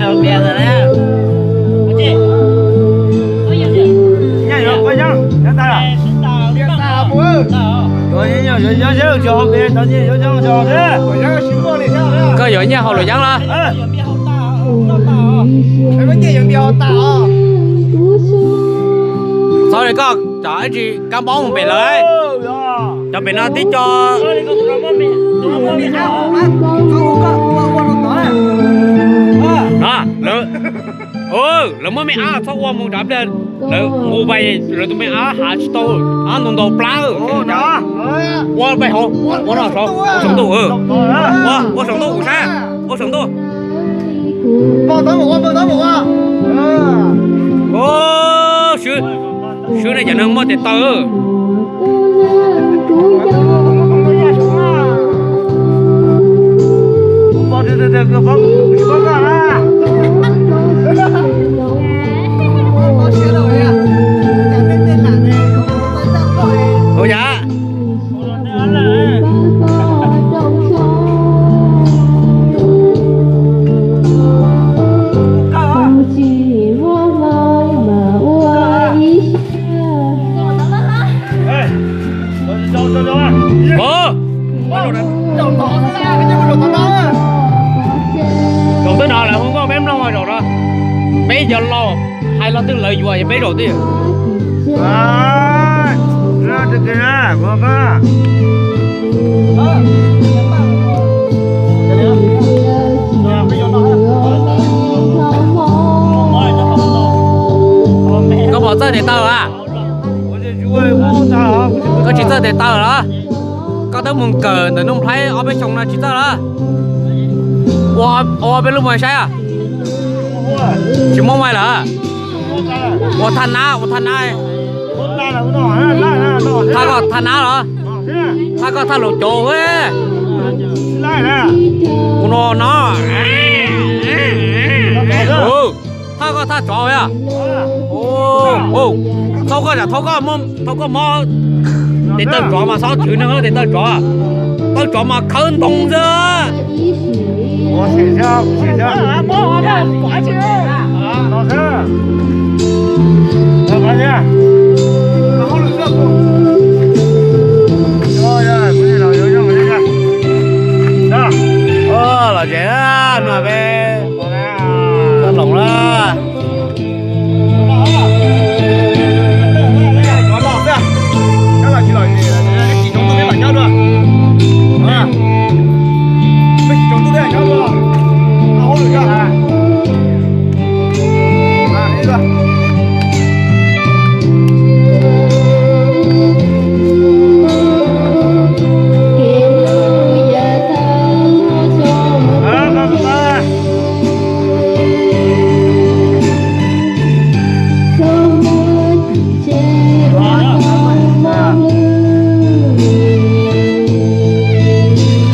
Koj yuav nyiaj haus luam yeeb los? Txhob li koj cov ib tsis kab mob mus pem lawm. Cov pem no tib co. Lawv muab me ab txhob ua mus nrad pliag, lawv nqus vais lawv tus me ab hav tsis tau, ab ntau ntau plab. Ua vais hauv, ua no saum, ua saum ntuj, ua saum ntuj kuv saib, ua saum ntuj. Swb, swb nej cov neeg muaj tes taw. Ua yam. Zaum twg no lawv hu nkauj peb mloog zaum no, peb yog laus, hais lo twg lawv yuav, yog peb zaum twg. Koj pom txawj tes taw a? Koj tsis txawj tes taw los? Koj twb mus kawm ntawm Nuj Nplhaib ob peb xyoo no tsis txawj los? Ua peb lub mus saib. Tsis muaj mais lawm. Ua thaj nab, ua thaj nab. Thaj koj thaj nab los? Thaj koj thaj laus cov. Kuv no no. Thaj koj thaj tsov. Thaub koj, thaub koj, thaub koj mob tes taw tsov mas txhob tshwv neeg tes taw tsov. Taw tsov mas khawb ntoo xwb. Los tsev na, no peb txoj hloov na.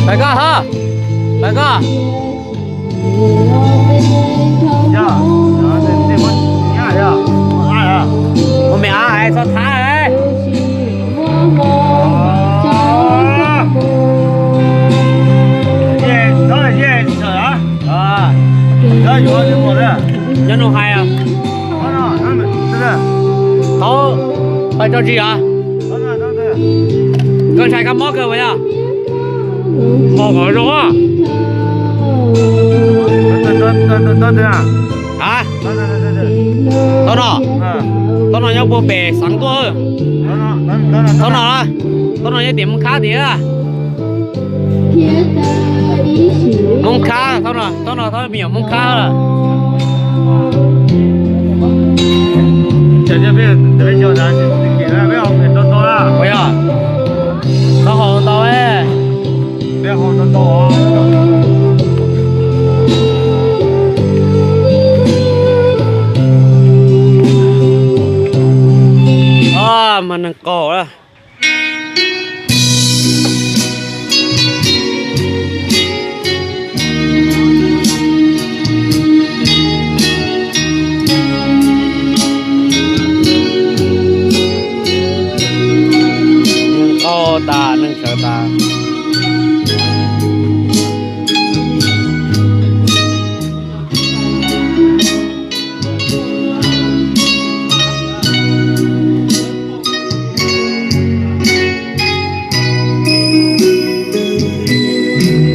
Pais koj, pais koj. Ua me ab txhob thab. Nyob noo hais. Thaub, pais tso tsis yog? Koj ntshai kab mob kawg puas yog? Mos kom zoo. A, thaub no, thaub no nyob puag pem xeev tuaj. Thaub no, thaub no nyob tim Moob Khab tiag. Moob Khab, thaub no, thaub no, thaub me nyuam Moob Khab lawm. Ua yog, tau haus ntau. Mas neeg qaug.